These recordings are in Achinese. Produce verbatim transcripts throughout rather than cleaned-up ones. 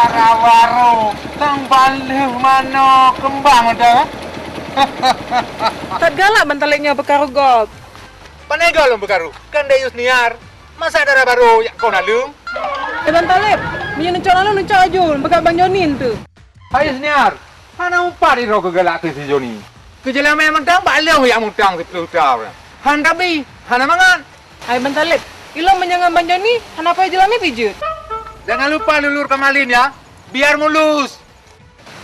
Rawa ro, tang baleuh manoe keumbang dah. That galak Ban Taleb nyoe peukaru gob. Pane gob lôn peukaru, kan Dayus Niar. Masa dara barô jak koh naleueng? Eh, Ban Taleb, meunyoe neucok naleueng, neucok aju, beukat Bang Joni enteuk. Hai Yusniar, hana umpat droe keugalak keu si Joni. Keu jeulamé mantong bak lôn jak mutang siplôh juta. Han tabi, hana mangat. Hai Ban Taleb, ilôn meunyoe ngon Bang Joni, hana payah jeulamé pih jeuet. Jangan lupa lulur kamalin ya, biar mulus.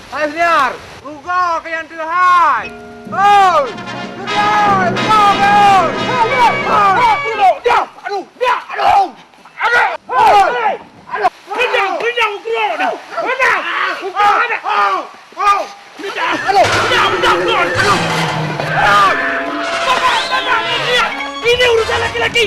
Hai Senior, rugoe keu nyang teuhai. Oi, rugoe, rugoe, oi. Hai, hai, hai, aduh, dah, aduh, dah, aduh. Aduh, oi. Aduh. Kenyang, kenyang, rugoe dah. Kenyang. Aduh. Aduh. Aduh. Aduh. Aduh. Bapak, bapak, lihat. Ini urusan laki-laki.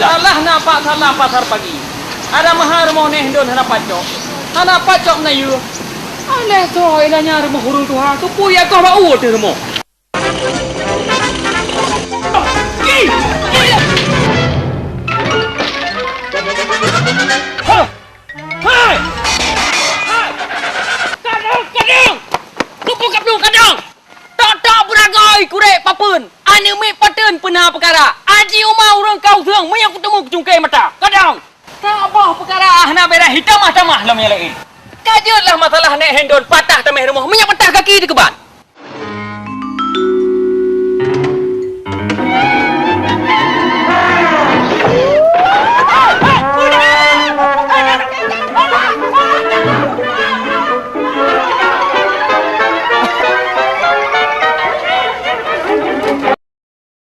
Alah na pak salah pasar pagi. Ada maha rumoh neh don hana pacok. Hana pacok na yue. Aneh soe ina nya rumoh ureueng tuha, keupeue ya kah bak ueh teuh rumoh. Hai! Hai! Kadang! Kadang! Keupeue ka plueng kadang? Tok-tok beuragôi kurek papeuen, aneuk miet pateuen peuna peukara. Aji uma ureueng ka useueng meunyoe kuteumé kucungké mata. Kadang! Saboh peukara hana beda hitamah-tamah lom nyang laén. Ka jeuet lah masalah nek hendon patah tameh rumoh meunyoe patah gaki dikeuban.